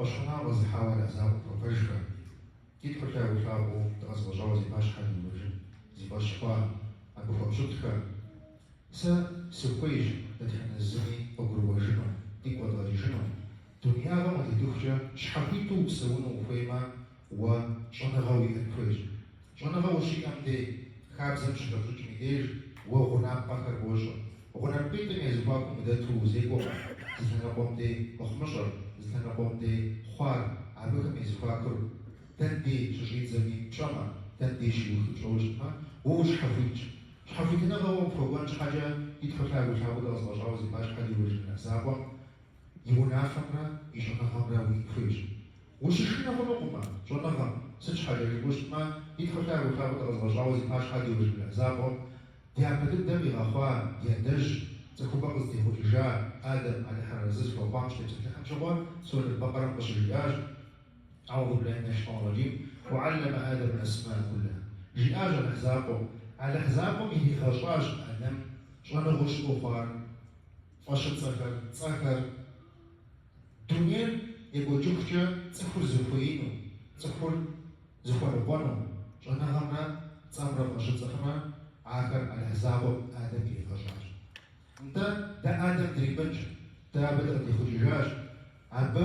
Фӏэщхъуныгъэ къэзыхьауэ Алыхь закъуэм хуэпэжхэ, ди Тхьэу лъагэу лъапӏэу дыкъэзыгъэщӏауэ зи пащхьэ диувэжын зи фӏэщ хъуа абы хуэпщылӏхэ, сэ сыхуейщ дэтхэнэ зыми къыгурыӏуэжыну, дигу къэдгъэкӏыжыну, дунеягъэм утетыхукӏэ щхьэхуиту упсэуну ухуеймэ, уэ щӏэныгъэ уиӏэн хуейщ. Щӏэныгъэ ущиӏэм дей, хабзэм щыхэпщӏыкӏым и деж уэ гъунапкъэхэр бощӏэ. Гъунапкъитӏым я зэхуакум удэту узекӏуэкъым, зы лъэныкъуэм дей мыхъумыщӏэр, зы лъэныкъуэм дей хъуар, абыхэм я зэхуакур дэн дей щыщӏидзэми пщӏэмэ, дэн дей щиухи пщӏэуэ щытмэ, уэ ущхьэхуитщ. Щхьэхуитыныгъэ уэ къыпхуэкӏуэн щхьэкӏэ ди Тхьэу лъагэу лъапӏэу дыкъэзыгъэщӏауэ зи пащхьэ диувэжын Алыхь закъуэм и унафэмрэ и щӏэныгъэмрэ уиӏэн хуейщ. Ущышынэ хъунукъымэ щӏэныгъэм, сыт щхьэкӏэ жыпӏэу щытмэ, ди Тхьэу лъагэу лъапӏэу дыкъэзыгъэщӏауэ зи пащхьэ диувэжын Алыхь закъуэм дяпэ дыдэ къигъэхъуа ди адэжь, цӏыхубэ къызытехъукӏыжа Адэм, Алыхьыр арэзы зыхуэхъуам щытепсэлъыхьым щыгъуэ, Сурэт аль-Бэкъэрэм къыщыжиӏащ, Аӏузу биллахи минэ шейтӏани рэджим, Уэ аллэмэ Адэм аль-асма'э куллэха. Жиӏащ Алыхь закъуэм, Алыхь закъуэм иригъэщӏащ Адэм щӏэныгъэу щыӏэу хъуар, фӏэщыцӏэхэр, цӏэхэр. Дунейр екӏуэкӏыхукӏэ цӏыхур зыхуеину, цӏыхур зыхуэныкъуэну щӏэныгъэмрэ цӏэмрэ фӏэщыцӏэхэмрэ ахэр Алыхь закъуэм Адэм иригъэщӏащ. Нтӏэ, дэ Адэм дрибынщ, дэ абы дыкъытехъукӏыжащ, абы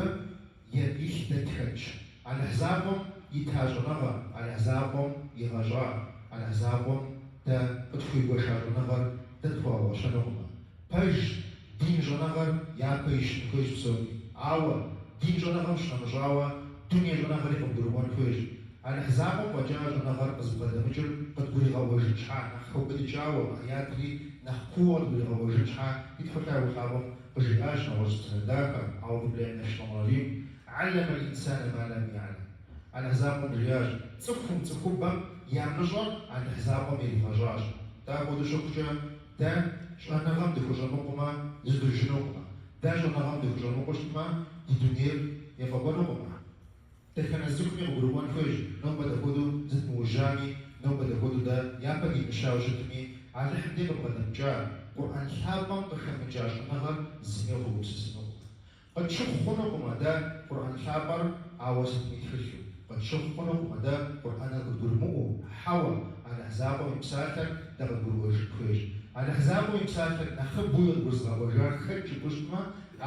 илъ дэ тхэтщ. Алыхь закъуэм ита щӏэныгъэ, Алыхь закъуэм игъэщӏа, Алыхь закъуэм дэ къытхуигуэша щӏэныгъэр дэ тхуэгъэгъуэщэнукъымэ. Пэжщ, дин щӏэныгъэр япэ ищын хуейщ псоми. Ауэ, дин щӏэныгъэм щынэмыщӏауэ, дуней щӏэныгъэри къыбгурыӏуэн хуейщ. Алыхь закъуэм фӏэкӏа щӏэныгъэр къызыбгъэдэмыкӏыр къыдгуригъэӏуэжын щхьа, нэхъ хэубыдыкӏауэ, мы аятри нэхъ кууэ къыдгуригъэӏуэжын щхьа, ди Тхьэу лъагэу лъапӏэм къыжиӏащ нэгъуэщӏ псалъэ дахэ, Аӏузу биллахи минэ шейтӏани рэджим, Аллэмэл инсанэ ма лам я'лэм. Алыхь закъуэм жиӏащ, Цӏыхум, цӏыхубэм ямыщӏэр Алыхь закъуэм иригъэщӏащ. Дэ апхуэдэу щыхъукӏэ, дэ щӏэныгъэм дыхущӏэмыкъумэ, зыдужьынукъымэ. Дэ щӏэныгъэм дыхущӏэмыкъуу щытмэ, ди дунейр ефӏэкӏуэнукъымэ. Дэтхэнэ цӏыхуми къыгурыӏуэн хуейщ, нобэ дапхуэдэу зыдмыужьами, нобэ дапхуэдэу дэ япэ димыщауэ щытми, Алыхьым дей къыбгъэдэмыкӏа, Къурӏэн лъапӏэм къыхэмыкӏа щӏэныгъэр зыми къыхуэгупсысынукъым. Къытщыхъу хъунукъымэ дэ Къурӏэн лъапӏэр ауэ сытми тхылъу. Къытщыхъу хъунукъымэ дэ Къурӏэныр къыдгурымыӏуэу, хьэуэ, Алыхь закъуэм и псалъэр дэ къыдгурыӏуэжын хуейщ. Алыхь закъуэм и псалъэр нэхъыбэуи къыдгурызыгъэӏуэжар хэт жыпӏэу щытмэ,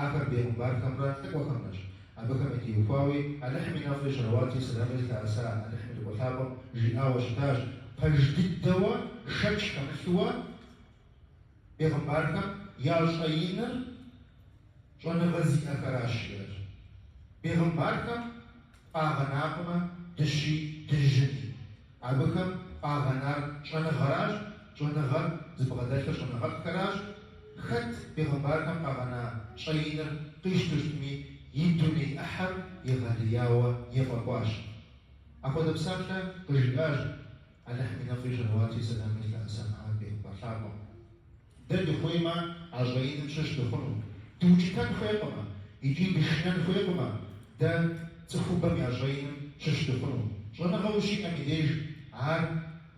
ахэр бегъымбархэмрэ лӏыкӏуэхэмрэщ. Абыхэм ятеухуауи Алыхьым и нэфӏри щэлэуатри сэламри зылъэӏэса Алыхьым и лӏыкӏуэ лъапӏэм жиӏауэ щытащ, Пэж дыдэуэ, шэч хэмылъууэ, бегъымбархэм я щӏэиныр щӏэныгъэ зиӏэхэращ, жиӏащ. Бегъымбархэм къагъэнакъымэ дыщи дыжьыни. Абыхэм къагъэнар щӏэныгъэращ, щӏэныгъэр зыбгъэдэлъыр щӏэныгъэлӏхэращ. Хэт бегъымбархэм къагъэна щӏэиныр къищтэу щытми, и дуней ӏыхьэр егъэлеяуэ ефӏэкӏуащ. Апхуэдэ псалъэ къыжиӏащ Алыхьым и нэфӏри щэлэуатри сэламри зылъэӏэса Мухьэмэд бегъымбар лъапӏэм. Дэ дыхуеймэ, а щӏэиным щыщ дыхъуну, дыукӏытэн хуейкъымэ, икӏи дышынэн хуейкъымэ, дэ цӏыхубэм я щӏэиным щыщ дыхъуну. Щӏэныгъэ ущиӏэм и деж ар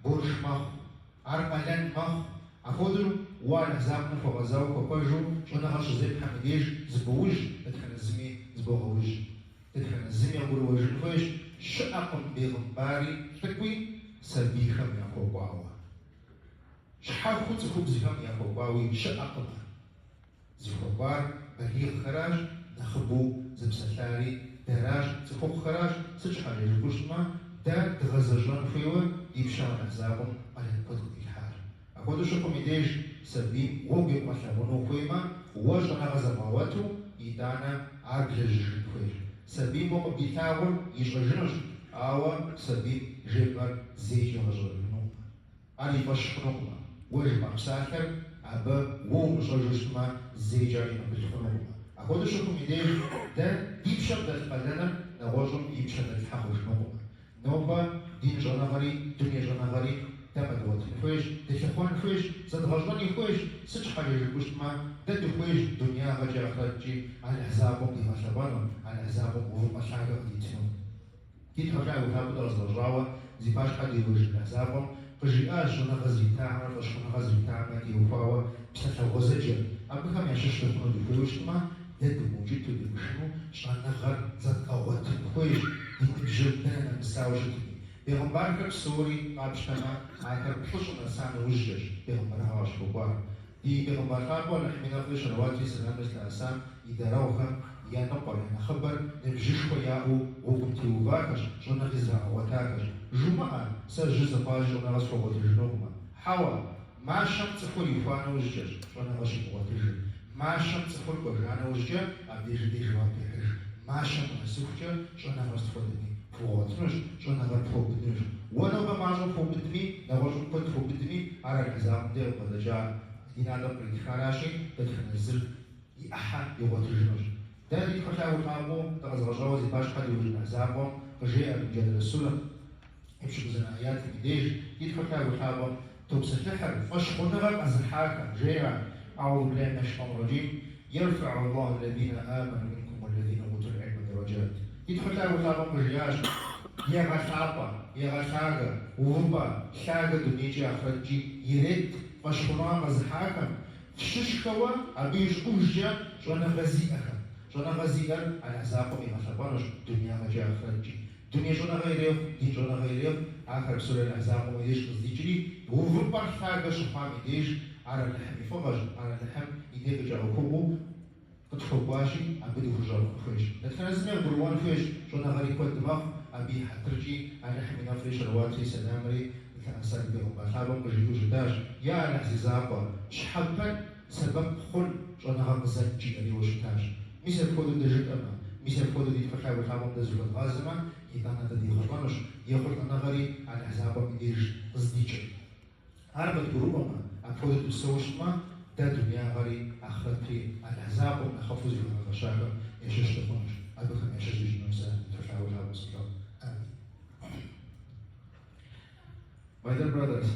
борш мэхъу, ар къалэн мэхъу. Апхуэдэу уэ Алыхь закъуэм хуэгъэзауэ хуэпэжу щӏэныгъэ щызепхьэм и деж зыбоужь, дэтхэнэ зыми зыбогъэужь. Дэтхэнэ зыми къыгурыӏуэжын хуейщ, щыӏэкъым бегъымбари лӏыкӏуи сабийхэм яхуэкӏуауэ. Щхьэхуэу цӏыхубзхэм яхуэкӏуауи щыӏэкъым ар. Зыхуэкӏуар балигъхэращ, нэхъыбэу зэпсэлъари дэращ, цӏыхухъухэращ, сыт щхьэкӏэ жыпӏэу щытмэ, дэ дгъэзэщӏэн хуейуэ ди пщэм Алыхь закъуэм къалэн куэд къыдилъхьащ. Апхуэдэу щыхъум и деж сабийм гъуэгу ебгъэлъэгъуну ухуеймэ, уэ щӏэныгъэ зэбгъэгъуэту, итӏанэ ар блэжьыжын хуейщ. Сабийм уэ къыбдилъагъур ищӏэжынущ, ауэ сабийм жепӏэр зэикӏ игъэщӏэжынукъым. Ар и фӏэщ хъунукъым. Уэ жыпӏа псалъэр абы уэ умыщӏэжу щытмэ, зэикӏ ар и къабыл хъунукъым. Апхуэдэу щыхъум и деж дэ ди пщэм дэлъ къалэныр нэгъуэщӏым и пщэ дэтлъхьэ хъужынукъым. Нобэ дин щӏэныгъэри дуней щӏэныгъэри дэ къэдгъуэтын хуейщ, дылъыхъуэн хуейщ, зэдгъэщӏэни хуейщ, сыт щхьэкӏэ жыпӏэу щытмэ, дэ дыхуейщ дунеягъэкӏи ахърэткӏи Алыхь закъуэм дигъэлъэпӏэну, Алыхь закъуэм увыпӏэ лъагэ къыдитыну. Ди Тхьэу лъагэу лъапӏэу дыкъэзыгъэщӏауэ зи пащхьэ диувэжын Алыхь закъуэм къыжиӏащ щӏэныгъэ зритахэмрэ фӏэщхъуныгъэ зритахэмрэ ятеухуауэ псалъэ гъуэзэджэ. Абыхэм ящыщ дыхъуну дыхуейуэ щытмэ, дэ дымыукӏытэу дымышынэу щӏэныгъэр зэдгъэгъуэтын. дыхуейщ, ди ныбжьыр дэнэ нэмысауэ щытми. Бегъымбархэр псори къапщтэмэ, ахэр плӏыщӏым нэса нэужькӏэщ бегъымбарыгъэ къыщыхуэкӏуар. Ди бегъымбар лъапӏэу Алыхьым и нэфӏри щэлэуатри сэламри зылъэӏэсам и дэрэгъухэм я ныкъуэр, я нэхъыбэр ныбжьышхуэ яӏэу гъуэгум теувахэщ, щӏэныгъи зрагъэгъуэтахэщ. Жумыӏэ, сэ жьы сыхъуащи щӏэныгъэ схуэгъуэтыжынукъымэ. Хьэуэ, мащэм цӏыхур ихуа нэужькӏэщ щӏэныгъэ щимыгъуэтыжыр. Мащэм цӏыхур кӏуэжа нэужькӏэ абдежым деж жэуап ехьыж. Мащэм унэсыхукӏэ щӏэныгъэр сыт хуэдэми пхуэгъуэтынущ, щӏэныгъэр пхуэубыдынущ. Уэ нобэ мащӏэ пхуэубыдми, нэгъуэщӏым куэд хуэубыдми, ар Алыхь закъуэм деж къыбгъэдэкӏа ди натӏэм къритхаращи, дэтхэнэ зыр и ӏыхьэ игъуэтыжынущ. Дэ ди Тхьэу Лъагэу Лъапӏэу дыкъэзыгъэщӏауэ зи пащхьэ диувэжын Алыхь закъуэм къыжеӏэ Муджадэлэ сурэм и пщыкӏузанэ аятым и деж, ди Тхьэу Лъагэу Лъапӏэм топсэлъыхьыр, фӏэщхъуныгъэ къэзыхьахэм, жеӏэ, Аӏузу биллахи минэ шейтӏани рэджим, Ерфэӏу Аллаху ллэзинэ амэну минкум уэллэзинэ ӏутул ӏилмэ дэрэджат. Ди Тхьэу Лъагэу Лъапӏэм къыжиӏащ, Егъэлъапӏэ, егъэлъагэ, увыпӏэ лъагэ дунейкӏи ахърэткӏи ирет фӏэщхъуныгъэ къэзыхьахэм, фщыщхэуэ абы ищӏыӏужкӏэ щӏэныгъэ зиӏэхэм. Щӏэныгъэ зиӏэр Алыхь закъуэм игъэлъэпӏэнущ дунеягъэкӏи ахърэткӏи. Дуней щӏэныгъэ ирехъу, дин щӏэныгъэ ирехъу, ахэр псори Алыхь закъуэм и деж къыздикӏри, увыпӏэр лъагэ щыхъуам и деж ар Алыхьым и фӏыгъэщ, ар Алыхьым и дей къикӏа ӏуэхугъуэу къытхуэкӏуащи, абы дыхущӏэкъун хуейщ. Дэтхэнэ зыми къыгурыӏуэн хуейщ, щӏэныгъэри куэд мэхъу, абы и хьэтыркӏи Алыхьым и нэфӏри щэлэуатри сэламри зылъэӏэса ди бегъымбар лъапӏэм къыжиӏэу щытащ, Я Алыхь зи закъуэ, щхьэпэн, сэбэп хъун щӏэныгъэ къызэт жиӏэрейуэ щытащ. Мис апхуэдэу дэ жытӏэмэ, мис апхуэдэу ди Тхьэу Лъагэу Лъапӏэм дэ зыхуэдгъазэмэ, итӏанэ дэ дехъулӏэнущ, ехъулӏэныгъэри Алыхь закъуэм и деж къыздикӏыр. Ар къыдгурыӏуэмэ, апхуэдэу дыпсэууэ щытмэ, дэ дунеягъэри ахърэтри Алыхь закъуэм нэхъыфӏу зыхуигъэфэщахэм ящыщ дыхъунущ, абыхэм ящыщ дищӏыну сэ ди Тхьэу Лъагэу Лъапӏэм солъэӏу. Амин. My dear brothers.